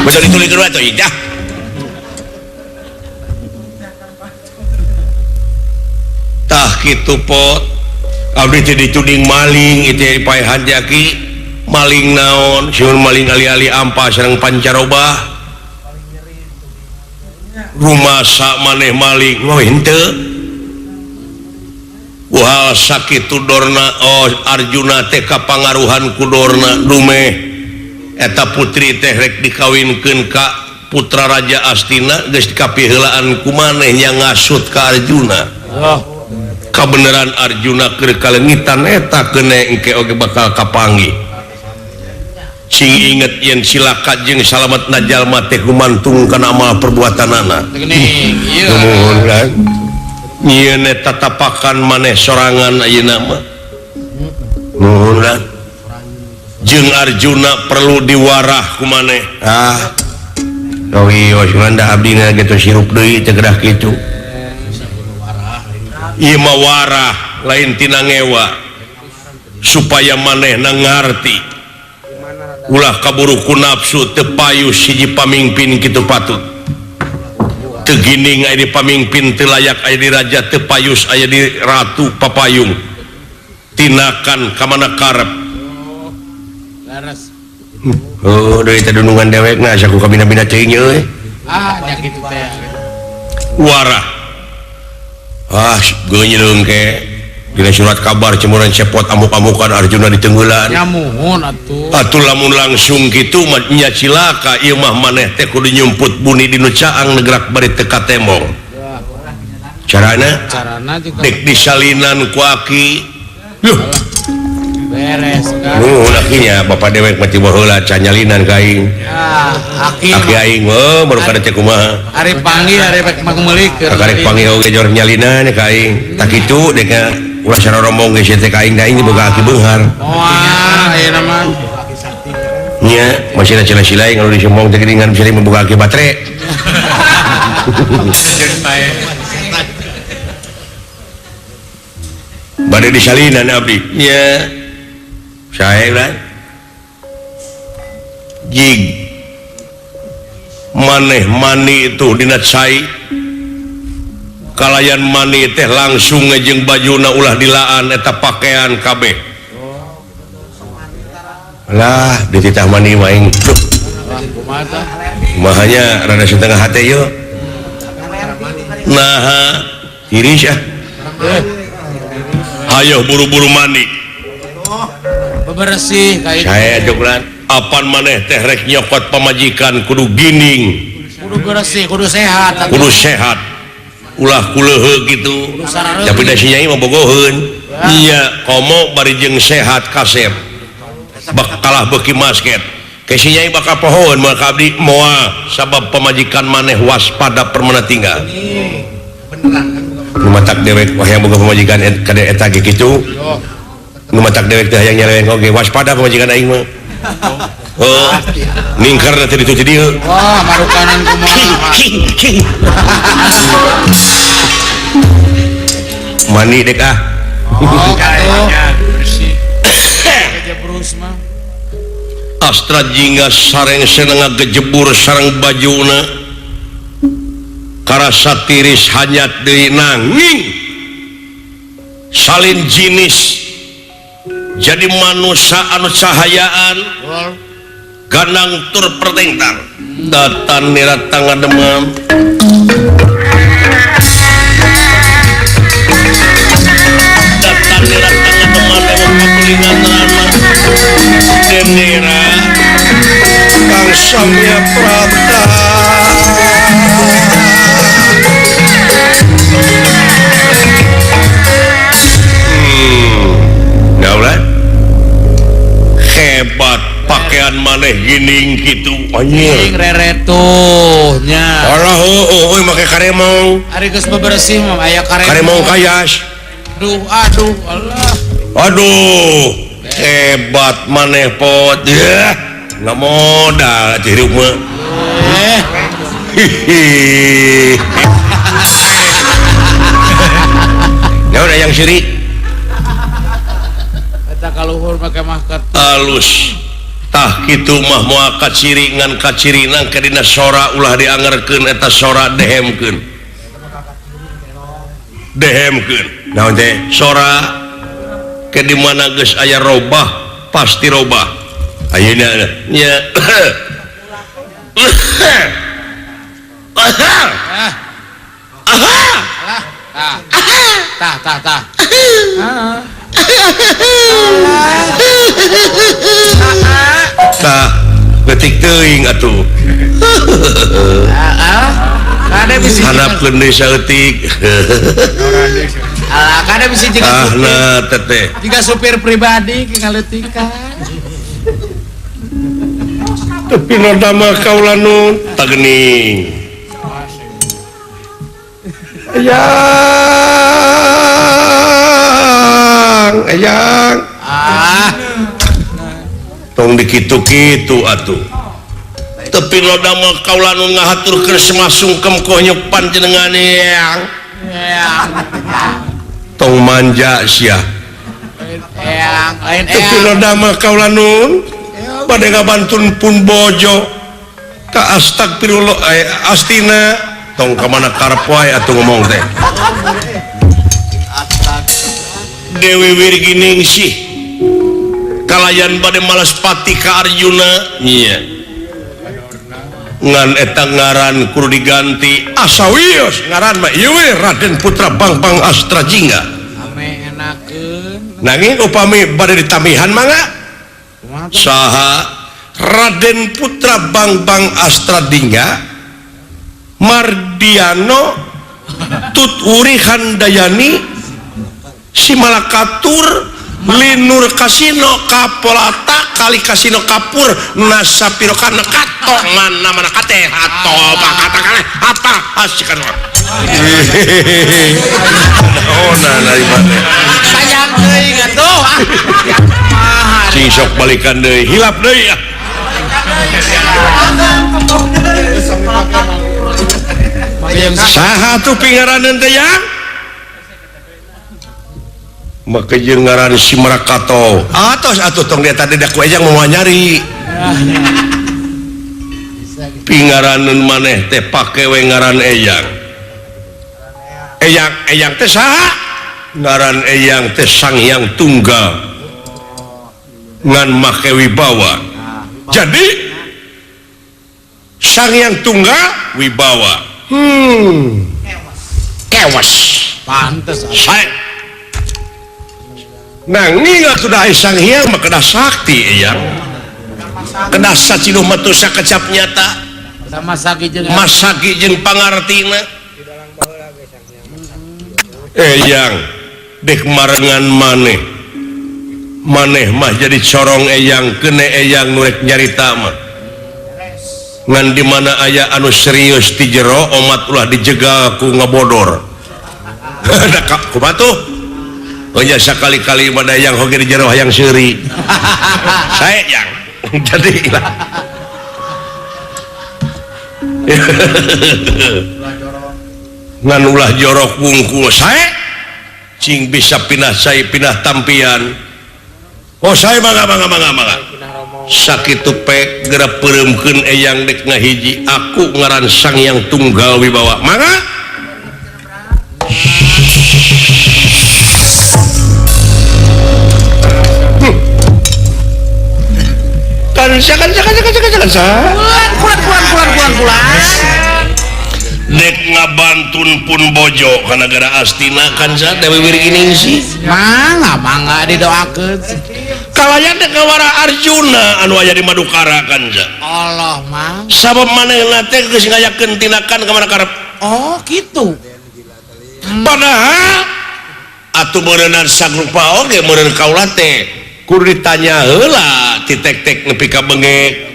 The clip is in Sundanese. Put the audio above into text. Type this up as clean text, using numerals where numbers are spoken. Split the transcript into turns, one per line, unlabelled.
Basa ditulikeun wae atuh dah. Tah kitu pot. Abdi teh dituding maling itu dipaehan teh aki. Maling naon? Sieun maling ali-ali ampa sareng pancaroba. Rumasa maneh maling. Wah henteu. Wah sakitu Dorna oh Arjuna teh kapangaruhan ku Dorna dumeh eta putri teh rek dikawinkeun ka putra Raja Astina geus dikapiheulaan ku maneh nya ngasut ka Arjuna. Oh. Kabeneran Arjuna keur kalengitan eta keune engke oge bakal kapanggih. Sing inget yen silaka jeung salametna jalma teh gumantung kana amal perbuatanana. Nuhun kan. Nyieun eta tatapakan maneh sorangan ayeuna mah. Nuhun kan. Jeung Arjuna perlu diwarah ku maneh. Ah. Wios manda abdina geus sirup deui teh gedah kitu. Ieu mah warah lain tina ngewa supaya manehna ngarti. Ulah kaburu ku nafsu teu payus hiji pamingpin kitu patut. Teu gining aya di pamingpin teu layak aya di raja teu payus aya di ratu papayung. Tinakan ka mana karep. Laras. Oh, deui teh dunungan dewekna asa ku kabina-bina teuing euy.
Ah, nya kitu teh.
Warah. Ah, geunyeuleung ke. Dina surat kabar cemuran cepot amuk-amukan Arjuna ditenggelan.
Ya muhun atuh.
Atuh lamun langsung kitu mah nya cilaka ieu mah maneh teh kudu nyumput buni dinu caang negrak bari teu katemong. Carana?
Carana juga.
Dek disalinan ku aki. Yuh.
Beres kan.
Nuhun akinya bapak dewek mah ti baheula can nyalinan ka aing.
Ah, aki.
Aki aing mah baru kada teh kumaha.
Ari panggih ari rek mangmeulikeun.
Karek panggih oge jor nyalinan ka aing. Tak kitu dek ulah saroromong geus teh ka aing da aing boga aki beunghar.
Moal ayeuna mah.
Nya, masih sila-sila kalau disomong teh geuningan bisa membuka aki baterai. Bade disalinan abdi. Nya. Sae lah. Jig. Maneh mani itu dina cai. Kalayan mani teh langsung ngejeng bajuna ulah dilaan eta pakaian kabeh. Lah dititah mani waing. Mahanya rada setengah hate yeuh. Naha tiris ah. Hayo buru-buru mandi.
Bebersih kayak
saya cuklan. Apan maneh teh rek nyokot pamajikan kudu gining.
Kudu bersih, kudu sehat.
Kudu sehat. Ulah kuleuheuk gitu. Tapi da si nyai mah bogoheun. Nya komo bari jeung sehat kasep. Bak kalah beuki basket. Ke si nyai bakal pohoeun moal ka abdi moal sabab pamajikan maneh waspada permana tinggal. Nu matak dewek wah yang boga pamajikan kade eta ge kitu. Nu matak dewek teh hayang nyeleweng oge waspada pamajikan aing mah. Oh, ningker teh ditu dieu.
Wah, marukanan kumaha.
Mani dek ah.
Oh, bersih. Gejebrus mah.
Astra jingga sareng senenga gejebur sareng bajuna. Karasa tiris hanyat deui nanging salin jinis jadi manusia anu cahayaan ganang tur pertengtang datan nirat tangan demam datan nirat tangan demam emang pakulingan anak denera Kang Samya Prata. Hebat pakaian maneh gining gitu anjing
reretuh nya.
Alah heueuh make karemong.
Ari geus bebersih mah aya karemong.
Karemong kayas.
Aduh aduh Allah.
Aduh hebat maneh pot. Yeuh ngamodal atuh hirup mah.
Eh.
Hihi. Naon yang siri?
Kaluhur make mahkota.
Alus. Tah kitu mah moal kaciri ngan kacirina ke dina sora ulah diangerkeun eta sora dehemkeun. Dehemkeun. Naon teh? Sora ke di mana geus aya robah pasti robah. Ayeuna nya.
Tah tah tah.
Tah getik teuing atuh.
Kade bisi
harapkeun deui saeutik.
Alah kade bisi jiga supir.
Nah teteh.
Jiga supir pribadi ke ngaleutikan.
Tapi roda mah kaula nu tageuning. Eyang, eyang.
Ah.
Tong dikitu-kitu atuh. Tapi roda mah kaula nu ngahaturkeun semasungkem konyok panjenengan eyang.
Eyang.
Tong manja sia.
Eyang, lain eyang.
Tapi roda mah kaula nu bade ngabantun pun bojo ka astagfirullah astina tong ka mana karep wae atuh ngomong teh. Dewi Wirginingsih kalayan bade malas pati ka Arjuna nya ngan eta ngaran kudu diganti asa wios ngaran mah ieu we Raden Putra Bangbang Astrajingga.
Ame enakeun
nanging upami bade ditamihan mangga saha Raden Putra Bangbang Astradingga Mardiano Tut Wuri Handayani Simalakatur Linur Kasino Kapolata Kali Kasino Kapur Nasapirokana Kato mana mana kate ato pakata kale apa asikan oh nah nah
sayang teuing atuh
cing sok balikan deui hilap deui ah. Saha tuh pingaraneun teh yang make jeung ngaran si Marakato atos atuh tong dia tadi da ku ejang moal nyari pingaraneun maneh teh pake we ngaran eyang. Eyang eyang teh saha ngaran eyang teh Sang Hyang Tunggal ngan make wibawa. Jadi Sang Hyang Tunggal wibawa. Kewas.
Pantes.
Saya nanging atuh da Sang Hyang mah kedah sakti eyang. Kedah saciduh matu sakecap nyata. Masagi jeung pangartina. Eyang dek marengan maneh. Maneh mah jadi corong eyang kene eyang nu rek nyarita mah. Ngan di mana aya anu serius ti jero omat ulah dijegal ku ngabodor. Da kumaha tuh? Oh nya sakali-kali mah da eyang hoge di jero hayang seuri. Sae yang jadi lah. Ngan ulah jorok wungkul sae cing bisa pindah sae pindah tampian. Oh saya mangga mangga mangga mangga. Sakitu pek geura peureumkeun eyang dek ngahiji aku ngaran Sang Hyang Tunggal Wibawa. Mangga. Kansa kansa kansa kansa kansa.
Kulan kulan kulan kulan kulan.
Dek ngabantun pun bojo ka nagara Astina kansa Dewi Wirginingsih.
Mangga mangga didoakeun.
Kalayan dek ngawara Arjuna anu aya di Madukara kansa.
Allah mang.
Sabab manehna teh geus ngayakeun tindakan ka mana karep.
Oh kitu.
Padahal atuh meureunnan sagrupa oge meureun kaula teh kudu ditanya heula ti tek-tek nepi ka bengek.